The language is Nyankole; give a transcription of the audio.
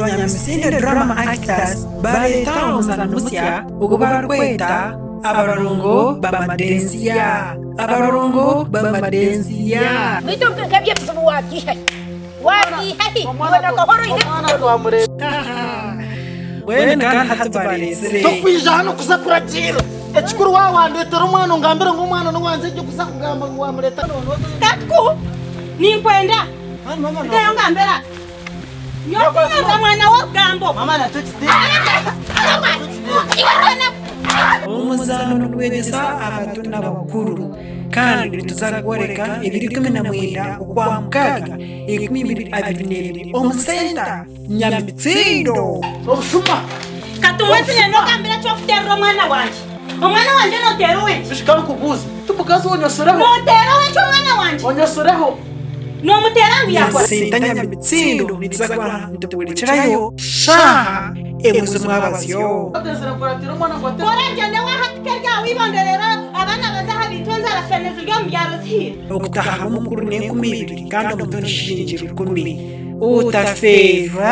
Abanyamisinde Drama Actors bareeta omuzaano musya ogu barikweta Abarongo Bamadensiya. Abarongo Bamadensiya. Beitu nk'ebyo ebizibu waabiiha hi? Waabiiha hi? Iwe na Kahoro oine ebizibu. Mbwenu kandi hati bareetsire. Tokwija hanu kuza kuragiira. Ekikuru waaba wandeetera omwana ongambire ngu omwana n'owangye egyo kuza kugamba ngu waamureeta. Katuku, ninkwenda. Sigayo ngambira. Nyowe mwana w'orugambo. Omuzaano nigwegyesa abato n'abakuru kandi nituza kworeka ebiro 19 Okwamukaaga 2022 omu senta Nyamitsindo. Obushuma. Katumwe tine nogambira ki okuterera omwana wangye? Omwana wangye noteera owenki? Bishika nkubuuze. Ti mukazi onyotsireho? Noteera owenki omwana wangye? Onyotsireho. Nomuteera ngu yakora. Senta Nyamitsindo nituza kuba nituborekerayo shaaha emwe z'omwabazyo. Kora ngyende wahatika eryawe eibondo reero abaana baze aha bintu enjara fene ziri omu byaro zihiire. Okutahamu omukuru n'enkumi ibiri kandi omuto ni shilingi rukumi. Otafeerwa!